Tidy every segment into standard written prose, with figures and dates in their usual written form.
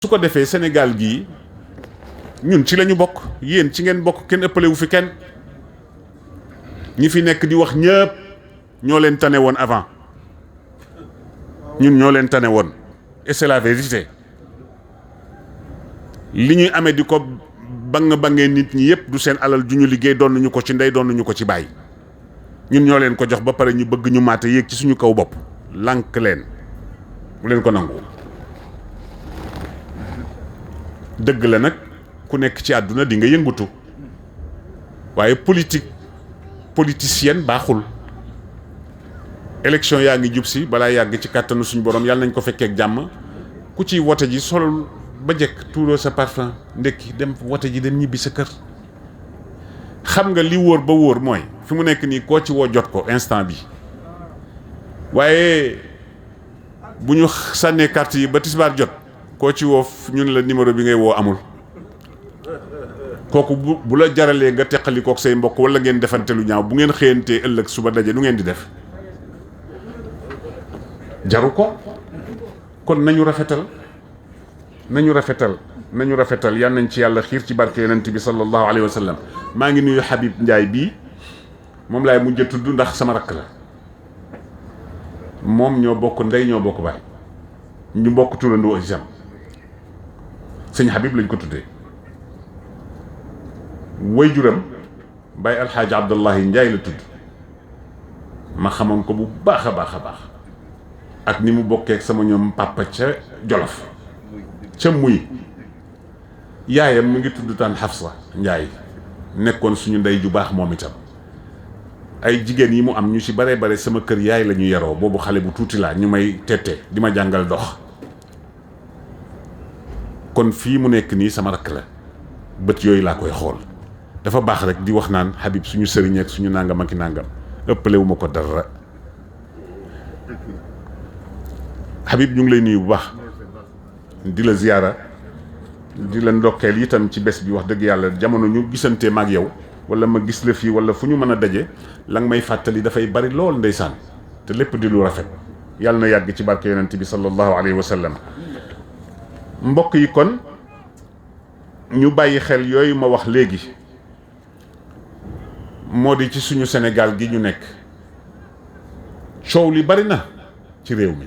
su ko defee Sénégal gii ñun ci lañu bokk, yéen ci ngeen bokk, kenn ëppale wu fi kenn. ñi fi nekk di wax ñëpp ñoo leen tane woon avant, ñun ñoo leen tane woon et c'est la vérité. li ñuy amee di ko bangee nit ñi yëpp du seen alal ju ñu liggéey, doon nañu ko ci ndey, doon nañu ko ci baay. ñun ñoo leen ko jox ba pare ñu bëgg ñu maate yéeg ci suñu kaw bopp. lànk leen, bu leen ko nangu. dëgg la nag ku nekk ci àdduna di nga yëngutu, waaye politicienne baaxul. élection yaa ngi jub si, balaa yàgg ci kàttanu suñu borom yàlla nañ ko fekkee ak jàmm. ku ciy wote ji solul ba jekk tuuroo sa parfum ndekki dem wote ji dem ñibbi sa kër. xam nga li wóor ba wóor mooy fi mu nekk nii koo ci woo jot ko instant bi, waaye bu ñu sànnee carte yi ba tisbaar jot koo ci woo ñun la numéro bi ngay woo amul. kooku bu la jaralee nga teqali kook say mbokk wala ngeen defante lu ñaaw, bu ngeen xëyantee ëllëg suba daje nu ngeen di def? jaru ko. kon nañu rafetal, nañu rafetal yal nañ ci yàlla xiir ci barke yonent bi sallallahu alayhi wa sallam. maa ngi nuyu Habib Ndiaye bii, moom laay mujj a tudd ndax sama rakk la. moom ñoo bokk ndey ñoo bokk baay, ñu bokk turandoo isam. sëñ Habib lañ ko tuddee. waajuram Baye Alxaaji Abdullahi Ndiaye la tudd. ma xamoon ko bu baax a baax a baax, ak ni mu bokkee ak sama ñoom papa ca Jolof ca muy. yaayam mu ngi tudd taan Xafsa Ndiaye, nekkoon suñu ndey ju baax moom itam. ay jigéen yi mu am ñu ci bare bare sama kër yaay la ñu yaroo, boobu xale bu tuuti laa, ñu may tette di ma jàngal dox. kon fii mu nekk nii sama rakk la, bët yooyu laa koy xool. dafa baax rek di wax naan Habib suñu sëriñ ak suñu nangam ak i nangam, ëppale wu ma ko dara. Habib ñu ngi lay nuyu bu baax, di la ziyaara, di la ndokkeel itam ci bés bi. wax dëgg yàlla jamono ñu gisantee maag yow wala ma gis la fii wala fu ñu mën a daje, la nga may fàttali dafay bari lool ndeysaan, te lépp di lu rafet. yàlla na yàgg ci barke yonent bi sallallahu alayhi wa sallam. mbokk yi, kon ñu bàyyi xel yooyu ma wax léegi, moo di ci suñu Sénégal gi ñu nekk coow li bari na ci réew mi,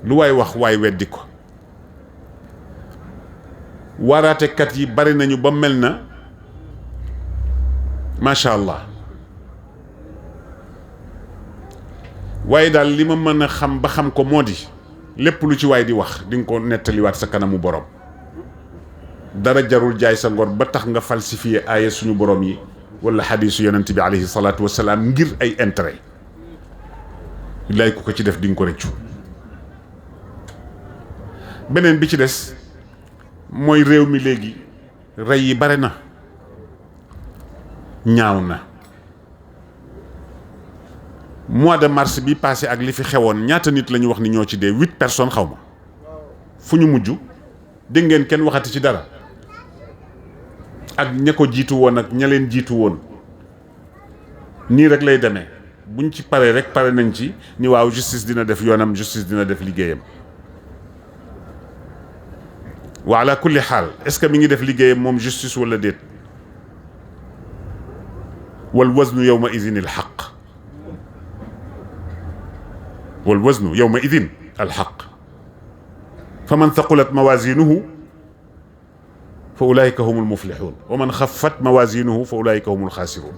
lu waay wax waay weddi ko. waaraatekat yi bari nañu ba mel na macha allah, waaye daal li ma mën a xam ba xam ko moo di lépp lu ci waay di wax di nga ko nettaliwaat sa kanamu borom. dara jarul jaay sa ngor ba tax nga falsifié aaya suñu borom yi wala xadiisu yonent bi alayhi salaatu wasalaam ngir ay intérêt. billaay ku ko ci def di nga ko rëccu. beneen bi ci des mooy réew mi léegi rey yi bare na, ñaaw na. mois de mars bi passé ak li fi xewoon ñaata nit la ñu wax ni ñoo ci dee? 8 personnes xaw ma. fu ñu mujj? dégg ngeen kenn waxati ci dara? ak ña ko jiitu woon ak ña leen jiitu woon. nii rek lay demee, buñ ci paree rek pare nañ ci ni waaw justice dina def yoonam, justice dina def liggéeyam. wa ala kulli xaal, est-ce que mi ngi def liggéeyam moom justice wala déet? wal waznu yawma idin al xaq, wal waznu yawma idin al xaq. fa man thaqulat mawazinuhu fa ulaika humul muflixuun wa man xaffat mawazinuhu fa ulaika humul xaasiruun.